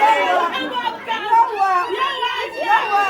Yawa, yawa,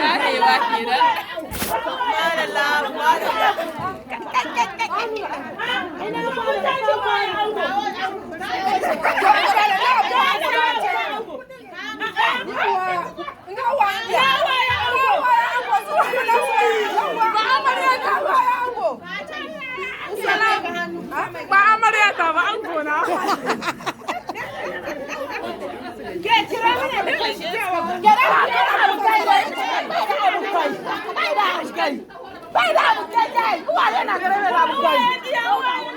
Yarewa kenan. Ba amarya ta ba, an gona. Ke kira mana da bai da abokai, bai da abokai, uwa yana gare da abokai.